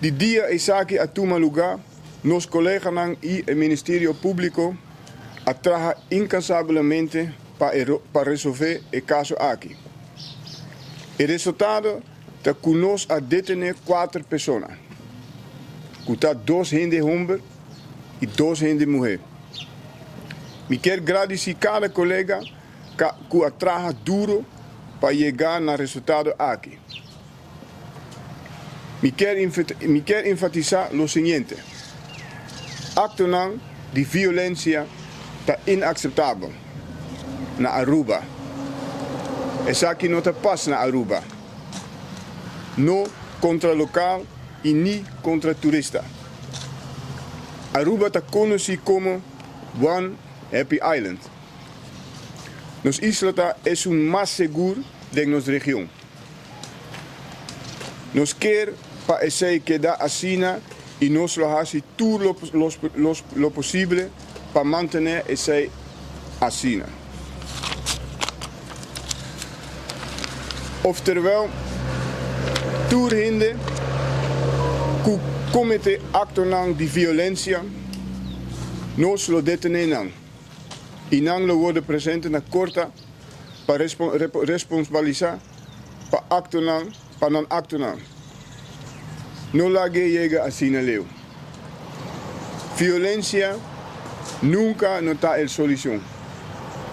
Di dia esaki a tuma lugá, nos koleganan i e Ministerio Públiko a traha inkansablemente pa e pa resolvé e kaso aki. E resultado ta ku nos a detené kuater persona, ku ta dos hende homber i dos hende muhé. Mi kier gradisí kada kolega ku a traha duro pa yega na resultado aki. Mi kier mi kier enfatisá lo siguiente, Aktonan di violensia ta inakseptabel na Aruba. Esaki no ta pas na Aruba, no kontra lokal i ni kontra turista. Aruba ta konosí komo One Happy Island. Nos isla ta esun mas segur den nos region. Nos kier pa esei keda asina i nos lo hasi tur lo posible pa mantené esei asina. Ofterwel, tur hende ku kometé aktonan di violensia, nos lo detené nan i nan lo wòrdu presente na korta pa responsbalisá pa aktonan pa nan aktonan. No lag'é yega asina leu. Violensia nunka no ta el solushon.